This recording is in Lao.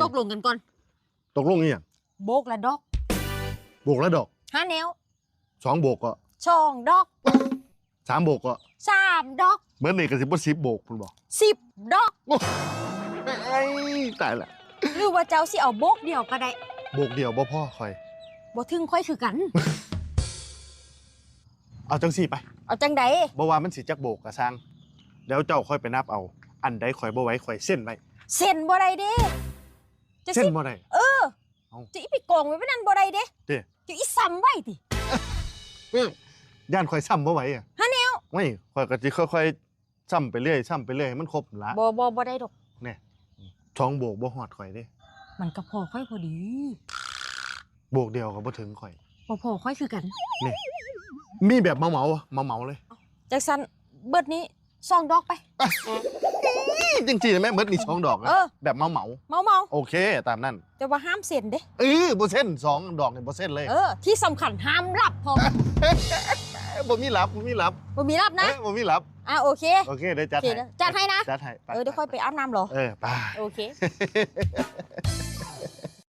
ຕົກລົງກັນກ່ອນ. ຕົກລົງອີ່ຫຍັງ? ໂບກລະດອກ. ໂບກລະດອກ. ຫ້າແນວ. ສອງໂບກກໍ ສອງດອກ. ສາມໂບກກໍ ສາມດອກ. ເບິດນີ້ກໍຊິບໍ່ສິບໂບກພຸ້ນບໍ່? ສິບດອກ. ໂອ້ຍ ຕາຍລະ. ຫຼືວ່າເຈົ້າຊິເອົາໂບກດຽວກໍໄດ້. ໂບກດຽວບໍ່ພໍຂ້ອຍ. ບໍ່ເຖິງຂ້ອຍຄືກັນ. ເອົາຈັ່ງຊີ້ໄປ. ເອົາຈັ່ງໃດ? ບໍ່ວ່າມັນຊິຈັກໂບກກໍຊ່າງ, ແລ້ວເຈົ້າຄ່ອຍໄປນັບເອົາ. ອັນໃດຂ້ອຍບໍ່ໄຫວ ຂ້ອຍເຊັນໄວ້. ເຊັນບໍ່ໄດ້ເດ້. ຈະ ເຊັນບໍ່ໄດ້? ເອີ. ເອົ້າ ຈະອີ່ໄປກອງໄວ້ແບບນັ້ນບໍ່ໄດ້ເດ້. ຕິ? ຈະອີ່ຊ້ຳໄວ້ຕິ? ຢ້ານຂ້ອຍຊ້ຳບໍ່ໄຫວອະ. ຫາແນວ. ໂອ້ຍ ຂ້ອຍກໍຊິຄ່ອຍໆຊ້ຳໄປເລື້ອຍ ຊ້ຳໄປເລື້ອຍໃຫ້ມັນຄົບຫັ້ນລະ. ບໍ່ ບໍ່ ບໍ່ໄດ້ດອກ. ແນ່ ສອງໂບກບໍ່ຮອດຂ້ອຍເດ້. ມັນກໍພໍຂ້ອຍພໍດີ. ໂບກດຽວກໍບໍ່ເຖິງຂ້ອຍ. ບໍ່ພໍຂ້ອຍຄືກັນ. ແນ່ ມີແບບເໝົາໆ ເໝົາໆເລີຍ. ຈັ່ງຊັ້ນເບິດນີ້ ສອງດອກໄປ. ຈັ່ງຊີ້ແມ່ນເບິດນີ້ສອງດອກນະ. ເອີ ແບບເໝົາໆ ເໝົາໆ. ໂອເຄ ຕາມນັ້ນ. ແຕ່ວ່າຫ້າມເຊັນເດ້. ເອີ ບໍ່ເຊັນ ສອງດອກນີ້ບໍ່ເຊັນເລີຍ. ເອີ ທີ່ສຳຄັນຫ້າມຫຼັບພ້ອມ. ບໍ່ມີຫຼັບ ບໍ່ມີຫຼັບ. ບໍ່ມີຫຼັບນະ. ເອີ ບໍ່ມີຫຼັບ. ອ່າ ໂອເຄ ໂອເຄ ດຽວຈັດໃຫ້ ຈັດໃຫ້ນະ. ຈັດໃຫ້. ເອີ ດຽວຂ້ອຍໄປອາບນ້ຳລອ. ເອີ ໄປ. ໂອເຄ.